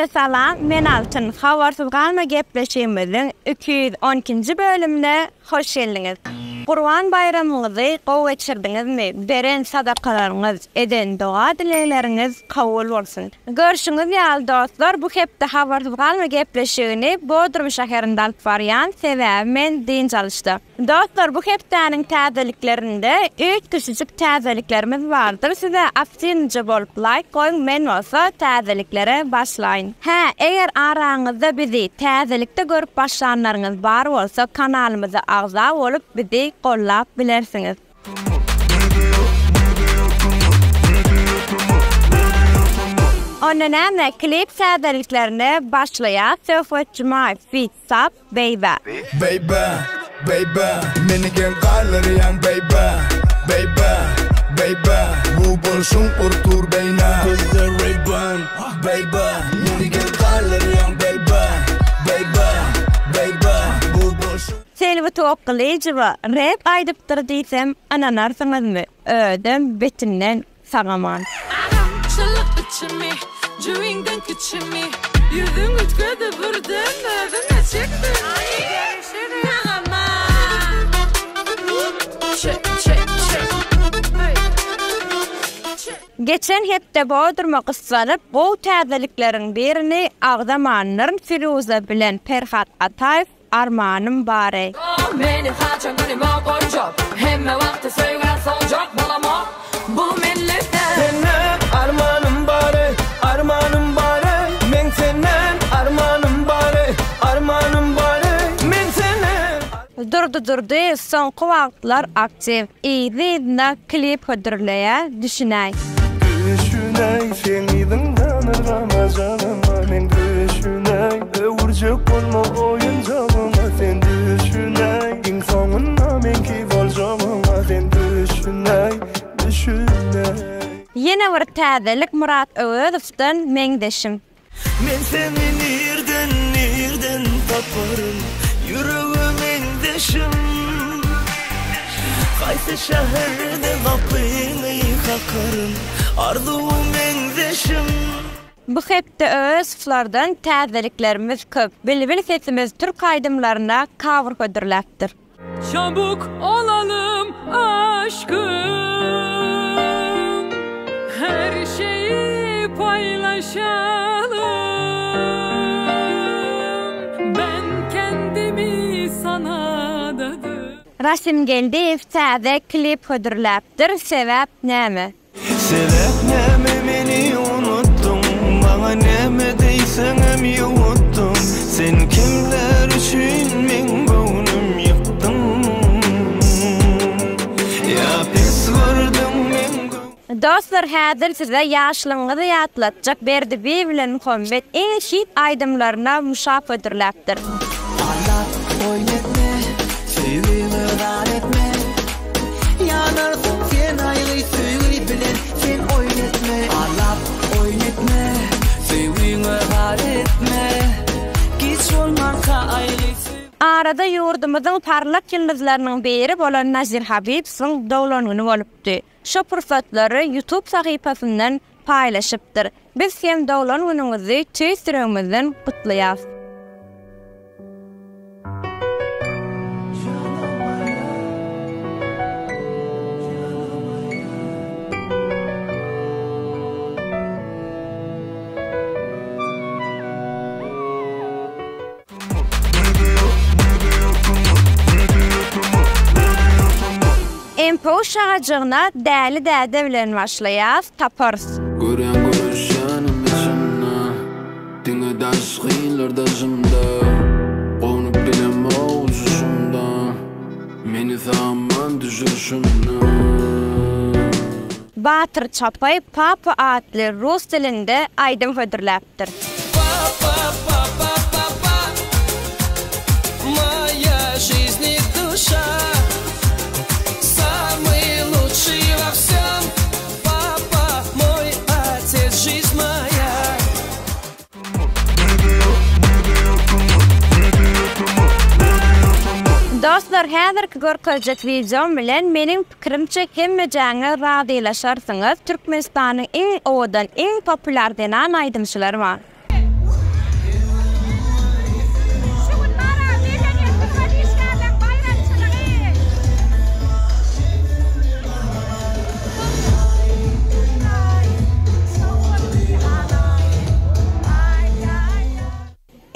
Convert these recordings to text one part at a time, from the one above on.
Hemmäňize salam, men Altyn. Habarsyz galma gepleşigimiziň 212-nji bölümine hoş geldiňiz. Gurban baýramyňyzy gowy geçirdiňizmi? Beren sadakalaryňyz, eden doga-dilegleriňiz kabul bolsun. Görşüňiz ýaly dostlar, bu hepde Habarsyz galma gepleşigini Bodrum şäherinde alyp barýan, sebäbi men dynç alyşda. Dostlar bu hepdäniň täzeliklerinde üýtgeşijik täzeliklerimiz bardyr size aktiwnyja bolup laýk goýuň men bolsa täzeliklere başlaýyn. Hä eger araňyzda bizi täzelikde görüp başlanlaryňyz bar bolsa kanalymyza agza bolup bizi gollap bilersiňiz. Onda näme klip täzeliklerine başlaýas Söhbet Jumaýew feat Sap Baby. Baby, baby, meni geň galdyrýaň baby, baby, baby, bu bolşuň urtur beýnä. Gözde Ray-Ban, baby, meni geň galdyrýaň baby, baby, baby, bu bolşuň. Selbi Tokgylyjowa rep aýdypdyr diýsem ynanarsyňyzmy? Özem betinden Sagaman. Agam çylyk içimi, jübiňden kiçimi, Ýüzüň üýtgedi birden özüňe çekdi. Sagaman. Çek çek çek. Geçen hepde Bodruma gyssanyp gowy täzelikleriň birini agzamandyryn Firuza bilen Perhat Ataýew Armanym bary. Meni haçan günüme goýjak Hemme wagty söýgä soljak Bolamok bu menlikden. Senden armanym bary, armanym bary Meň senden armanym bary, armanym bary Men senden. Durdy Durdyýew soňky wagtlar aktiw, yzly-yzyna klip hödürleýär, düşünäý. Düşünäý seň yzyňdan yrgamajagyma men düşünäý Öwürjek bolma oýunjagyňa sen düşünäý Iň soňunda meňki boljagyňa sen düşünäý Düşünäý. Ýene bir täzelik Myrat Öwezowdan Meňzeşim. Men seni nirden nirden taparyn Ýürege meňzeşim Haýsy şäherde gapyňy kakaryn Arzuwa meňzeşim. Bu hepde Öwezowlardan täzeliklerimiz köp. Bilbil sesimiz türk aýdymlaryna cover hödürläpdir. Çabuk olalym aşkym Her şeyi paýlaşalym Ben kendimi sana adadım. Rasim Geldiýew täze klip hödürläpdir, sebäp näme? Sebäp näme meni unutdyň Maňa näme diýseňem ýuwutdyň Sen kimler üçin meň göwnüm ýykdyň Ýa pes gördüň meň göwnüm. Dostlar häzir size ýaşlygyňyzy ýatlatjak Berdi bi bilen Muhammet iň hit aýdymlaryna muşap hödürläpdir. Allap oýun etme, söýgüňe zar etme. Ýanarsyň sen aýgy söýgi bilen sen oýun etme. Allap oýun etme, söýgüňe zar etme. Giç bolmanka aýgy söýgi. Arada ýurdumyzyň parlak ýyldyzlarynyň biri bolan Nazir Habibsowyň doglan güni bolupdy. Şo pursatlary YouTube sahypasyndan paýlaşypdyr. Biz hem doglan günüňizi tüýs ýüregimizden gutlaýas. MPU şagajygyna Däli däde bilen başlaýas, taparys. Görýän göreşýänim içimde Diňe daşgynlar daşymda Gonup bilemok uçuşymdan Meni saman düşürşimden. Batyr Çapaý Papa atly rus dilinde aýdym hödürläpdir. Papa papa papa Moýa жизнь и душа Самый лучший во всем Папа мой отец жизнь моя. Dostlar häzirki görkezjek wideom bilen meniň pikirimçe hemmejäňiz razylaşarsyňyz Türkmenistanyň iň owadan iň populýar zenan aýdymçylary bar.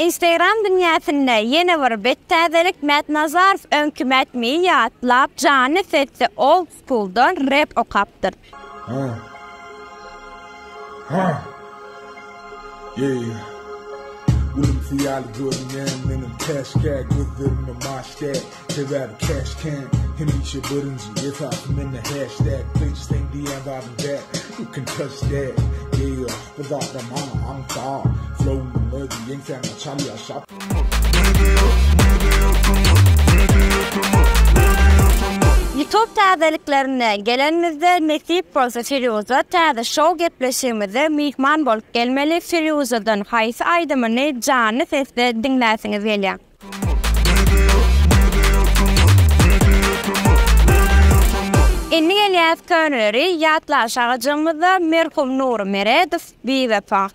Instagram dünýäsinde ýene bir bet täzelik Mät Nazarow öňki Mätmiýi ýatlap janly sesde old schooldan rep okapdyr. Ulumsy ýaly görünýän menem käşgä gözlerinde maşgä Sebäbi cash kän hemişe birinji esasy mende hashtag Bitch seň diýýän zadyň däl you can touch that Yeah bu zatlar maňa aňsat Flowumyň özi ýeňsäňe çalýar şap. Youtube täzeliklerine gelenimizde nesip bolsa Firuza täze şou gepleşigimize myhman bolup gelmeli Firuzadan haýsy aýdymyny janly sesde diňläsiňiz gelýä. Indi gelýäs köneleri ýatlaşagajygymyzda merhum Nury Meredow Biwepa.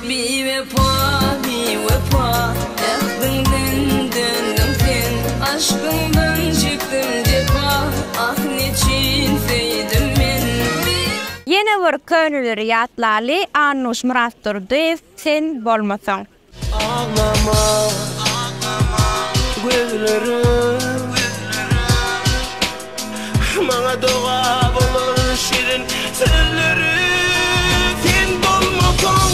Biwepa, biwepa, ähdiňden döndüň sen, Aşkyňdan çekdim jepa, ah neçin söýdüm men. Ýene bir köneleri ýatlaly Annuş Myratdurdyýew Sen bolmasaň. Aglama gözlerim Maňa doga bolar şirin sözlerim Sen bolmasaň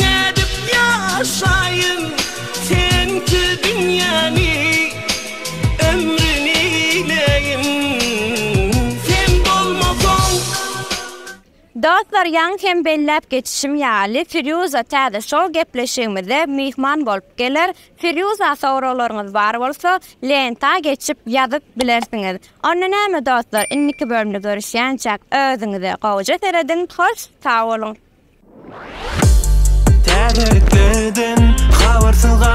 nädip ýaşaýyn Sensiz dünýäni ömrün eýläýin Sen bolmasaň Dostlar ýaňy hem belläp geçişim ýaly Firýuza täze şou gepleşigimize myhman bolup geler. Firýuza soraglaryňyz bar bolsa lenta geçip ýazyp bilersiňiz. Onda näme dostlar indiki bölümde görüşýänçäk özüňize gowja serediň hoş sag boluň. Täzeliklerden habarsyz.